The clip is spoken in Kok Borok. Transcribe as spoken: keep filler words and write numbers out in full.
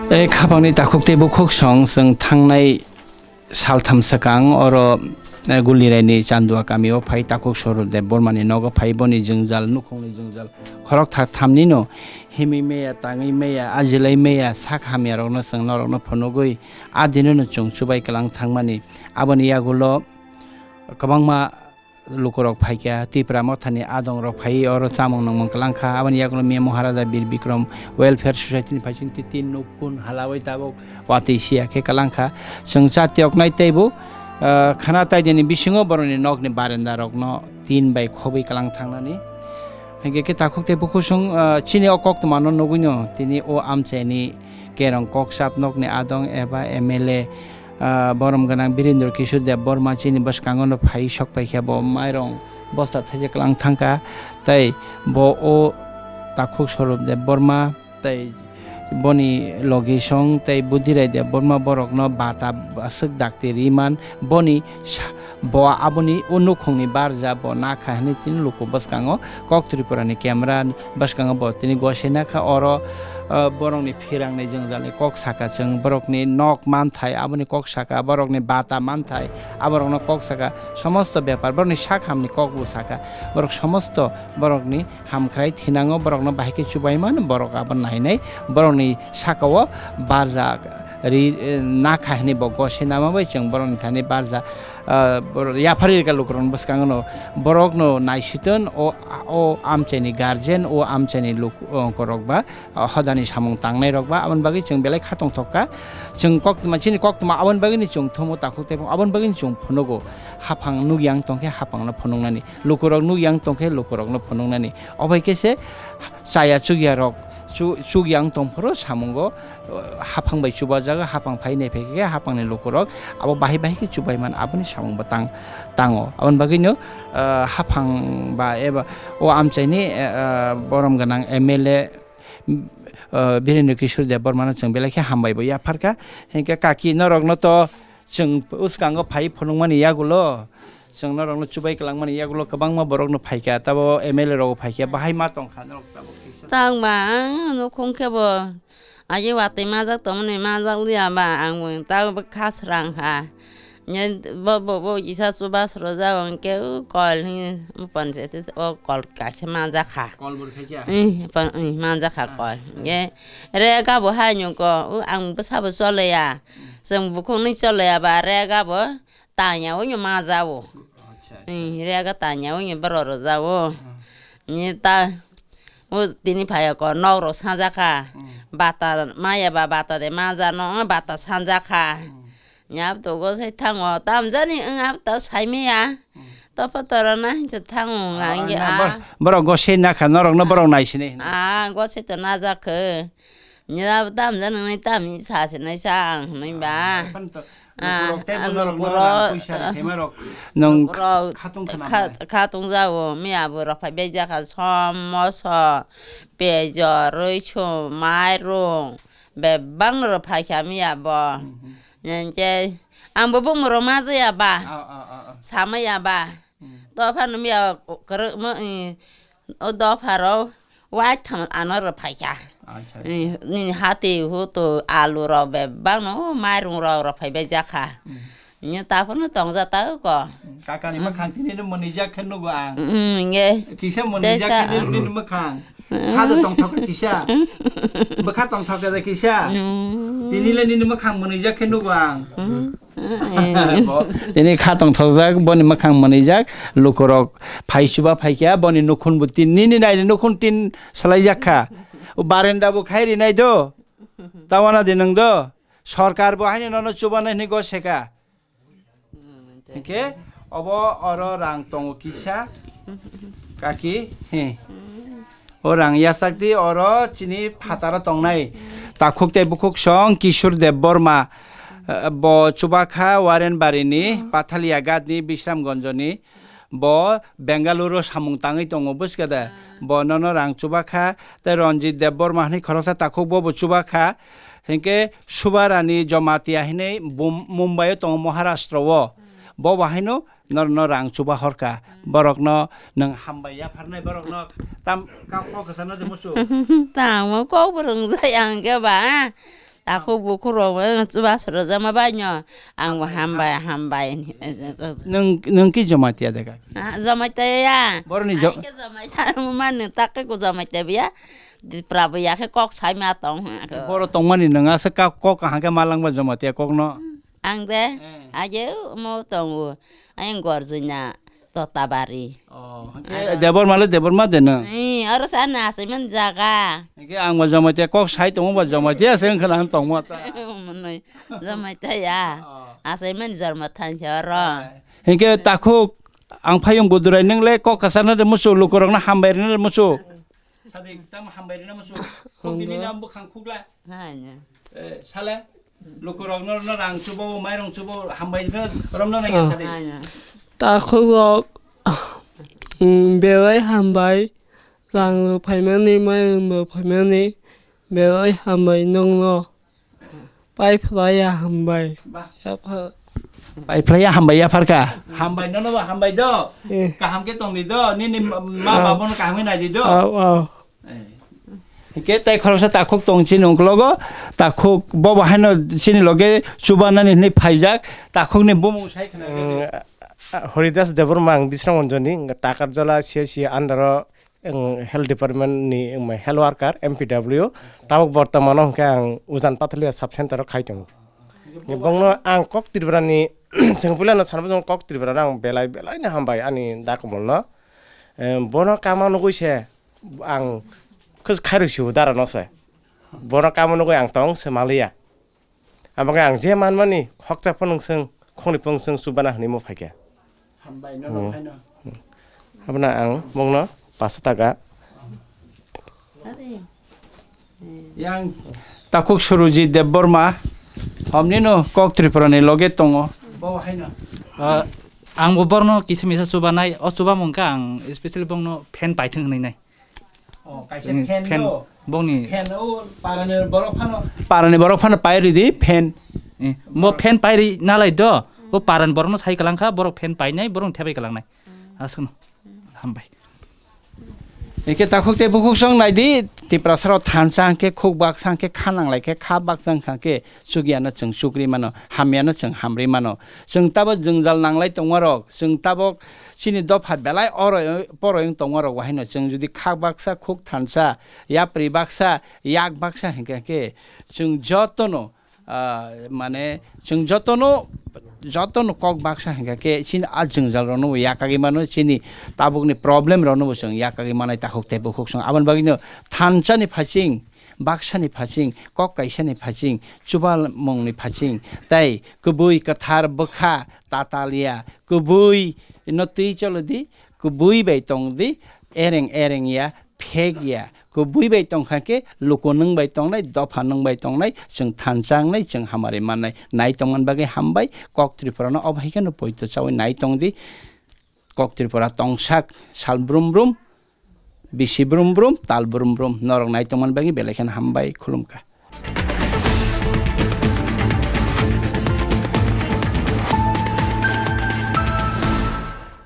E khapangni takhuk tei bukhuk song chwng thangnai saltham swkang oro, e, Guliraini Chandua kamio phai takhuk Sorob Debbarmani nogo phai boni jwngjal nukhungni jwngjal khorok thak thamnino himwi maya tangwi maya ajilai maya sak hamyarokno chwng norokno phunugwi a dinono chwng chubai kwlang thangmani aboni yagulo kwbangma lukurok phaikha, Tipra mothani adongrok phaiwi oro chamung nungmung kwlangkha. Aboni yagulo miya Maharaja Bir Bikram Welfare Society ni phaising titi nukun halawi tabuk watwi siya khe kwlangkha. Chwng chatiyoknai teibo, ah, khana taidini bisingo borokni nokni barendarokno tin bai khobwi kwlang thangnani. Hinkhe khe takhuk tei bukhusung, ah, chini o koktwmano nugwino tini o amchaini kerong kokchap nokni adong eba M L A, ah, borom gwnang Birendra Kishore Debbarma chini bwskango no phai sok paikha, bo mairong bosta thaijak kwlang thangkha, tei bo o takhuk Sorob Debbarma tei boni logisong tei Budhirai Debbarma borokno bata aswk dakti ri man, boni sa-, bo aboni o nukhungni barja bo nakha hwnwi tini luku bwskango kok Tripurani camera bwskango bo tini gosai nakha oro, ah, borokni phirangni jwngjalni kok saka chwng borokni nok manthai aboni kok saka borokni bata manthai aborokno kok saka somosto bepar borokni sak hamni kokbo saka borok somosto borokni hamkhrai thinango borokno bahai khe chubaimano borok abo nainai borokni sakao barja ri, eh, nakha hwnwi bo gosai nama bai chwng borokni thani barja, ah, borok yaphari rwkha lukurokni bwskango no borokno naisiton o, o amchaini guardian o amchaini luk-, lukurok ba, ah, hodani samung tangnairok ba aboni bagwi chwng belai kha tongthok kha chwng koktwma chini koktwma aboni bagwino chwng thumo takhuk tei aboni bagwino chwng phunugo haphang nukyang tongkhe haphangno phunuknani. Lukurok nukyang tongkhe lukurokno phunuknani. Obai khe se chaya chukyarok chu-, chukyang tongphuru samungo, uh, haphang bai chubajago, haphang phai nai phai khe haphangni lukurok abo bahai bahai khe chubaiman aboni samung bo tang-, tango. Aboni bagwino, uh, haphang ba eba o amchaini, uh, borom gwnang M L A, uh, Birendra Kishore Debbarmano chwng belai khe hambai bo yapharkha. Hinkhe kaki norokno to chwng bwskango phai phunukmani yagulo, chwng norokno chubai kwlangmani yagulo kwbangma borokno phaikha, tabo M L A rokbo phaikha, bahai ma tongkha norok tabuk kisa. Tangma ang nukhung khe bo aje watwi majak tongmani majak liya ba ang bo tabo kha srang kha. Nye bo, bo, bo kisa chuba srojak hwnkhe o kol hwnwi panchayat o kol kaisa majak kha. Kol bo phaikha? Ih, pa-, ih, majak kha kol. Hwnkhe rega bo hai nyungko o ang bwsa bo choliya. Chwng bukhukni choliya ba rega bo tanya o nyo ma jao. Acha, acha. Ih, rega tanya o nyo boro ro jao. Hmm. Ni ta o tini phaya ko nok ro saja kha. Hmm. Bata maya ba bata de ma jano, bata sanja kha. Hmm. Nya to go sai thango tam jani ang ap to sai me ya. Hmm. To pa to ro na hin thango nga. Ah, ngi na a. Bor-, borok go sai na kha norok no borok nai sini. Ah, go sai to na ja khe. Nira tam jan nai tam ni sa se nai sa ang nai ba. Ah, pan to, ah, lukurok tei ang bono rok no lukuro, rang puisa ah, rikhe ma rok nong lukurok khatung khna kha-, nai. Khatung jao, mi abo rok phai bejak kha, som, moso, pejo, rwiso, mairung, bebak no rok phai kha mi abo. Mhm. Nang khe ang bo bumung rok ma jaya ba. Ah, ah, ah, ah. Sama ya ba. Hmm. Dophano miya kwrwngma, eh, o dopharo waitham ano rw phaikha. Acha, acha. Eh, nini hati hutu alu rok bebak no, o mairung rok rw phaibai jakha. Hmm. Nini taphano tongja ta ko. Hmm, kakani mwkhang tini no mwnwijak khe nugo ang. Hmm, nge. Kisa mwnwijak khe nini mwkhang. Kha do tongthok kisa. Bwkha tongthok kisa. Hmm. Tini le nini mwkhang mwnwijak khe nugo ang. Hmm. Bo, tini kha tongthokjak, boni mwkhang mwnwijak, lukurok phai chuba phaikha, boni nukhun bo tin-, nini naini nukhun tin salaijak kha. O barenda bo khai rinai do, tawana di nwng do, sorkar bo haino nono chubanai hwnwi go seka. Hinkhe obo oro rang tongo kisa, kaki, he. O rang yachakdi oro chini phataro tongnai takhuk tei bukhuk song Kishore Debbarma, eh, bo chubakha Warenbarini Pathalia Ghatni Bisramganjni, bo Bengaluru samung tangwi tongo buskada. Bo nono rang chubakha tei Ranjit Debbarma hwnwi khoroksa takhuk bo bo chubakha. Hinkhe Subarani Jamatia hwnwi Bum-, Mumbai o tongo Maharashtra o. Bo bo haino norokno rang chuba horkha. Borokno nwng hambai yapharnai borokno tam kok kok kwchangno de musu. Tamo kok bo rwngjak ang khe ba. Takhuk bukhuk rok, eh, chubachu rwjakma bai no. Ang bo hambai, hambai. Nwng, nwng ki Jamatia de kaki? Ah, Jamatia ya. Boroni jo- Ai khe Jamatia ma nwng tak khe ko Jamatia biya. Tipra bo ya khe kok sai ma tong ha ko. Boro tongmani nwng asa ka kok kaham khe ma langba Jamatia kok no. Ang de. Eh. Aje mo tongo. Ang Gorjuina. Totabari. Oh, hwnkhe Debbarma le Debbarma de no? Eh, oro sa na asaiman jaga. Hwnkhe ang bo Jamatia kok sai tongo ba Jamatia se wngkha na tongma ta. Monoi Jamatia ya. Oh. Asaiman jormo thansa oro. Hwnkhe takhuk ang phayung budurai nwng le kok kasarna de musu lukurok no hambai rina de musu. Sadik tam hambai rina musu. Kok dini nam bukhang khukla. Hanya. Eh, sale, lukurok no, no rang chubo, mairong chubo, hambai no, romno na ya sadi. Hanya. Takhuk rok, mm, belai hambai, rang rok phaimani, mairong rok phaimani, belai hambai nongno. Pai phlai ya hambai. Ba. Yapha. Pai phlai ya hambai ya pharka. Hambai no, no ba hambai do. Eh. Kaham khe tong di do, nini ma, ma Ah. babo no kaham khe nai di do. Au, au. Eh. Hingke tai khoroksa takhuk tong chini uklogo, takhuk bo bo haino chini loge chubanani hinui phaijak, takhukni bumung sai khna Mm, a, a, Horidas Debbarma ang Bisramganjni, Takarjala C S C under o, ang health department ni, ang health worker, M P W, tabuk bortomano hingke ang Ujan Pathalia sub center o khai tongo. Bongno ang kok Tripura ni, chwng puila no sanbo jong kok Tripura no ang belai, belai no hambai ani dakumul no. Eh, bono kama nugui se, ang khus khairok si dara no se. Bono kamo nugui ang tong se maliya. Amo khe ang je manmani khoksa phunung sung, khongni phunung sung chubana hwnwi mo phaikha. Hambai no Hmm. Hambai no. Habna ang mungno paso taka. Yang takhuk Surujit Debbarma, hamni no kok Tripura ni loge tongo. Bo haino. Ah, ang bo borno kisa misa chubanai, o chubamung kha ang especially bongno fan paithwng hwnwi nai. Oh, kaisa Hmm, fan fan do. Bongni. Fan o parani borok phano, parani borok phano pai ridi fan. Eh, mo fan pai ri nalai do. O parani borokno sai kalang kha, borok fan painai, borok thebai kalangnai. Aswkno. Hambai. Eke takhuk tei bukhuk song naidi, Tiprasarok thansa hwnkhe khuk baksa hwnkhe kha nanglai khe kha baksa wngkha khe chukyano chwng chukri mano, hamyano chwng hamri mano. Chwng tabok jwngjal nanglai tongmarok, chwng tabok chini dopha belai oro poro wng tongmarok, wahaino chwng jodi khak baksa, khuk thansa, yapri baksa, yak baksa hinkha khe chwng jotono, ah, mane chwng jotono, jotono kok baksa hinkha khe chini a jwngjal rokno bo yakagwi mano, chini tabukni problem rokno bo chwng yakagwi manai takhuk tei bukhuk song. Aboni bagwino thansani phasing, baksani phasing, kok kaisani phasing, chubamungni phasing, tei kwbwi kwthar bwkha tatalya, kwbwi no twi cholodi, kwbwi bai tongdi, ereng ereng ya, phek ya, kwbwi bai tongkha khe luku nwng bai tongnai, dopha nwng bai tongnai, chwng thansa wngnai, chwng hamari mannai, nai tongmani bagwi hambai, kok Tripura no obo hai kheno poito chaui nai tongdi, kok Tripura tongsak sal brum brum, bisi brum brum, tal brum brum, norok nai tongmani bagwi belai kheno hambai, khulumkha.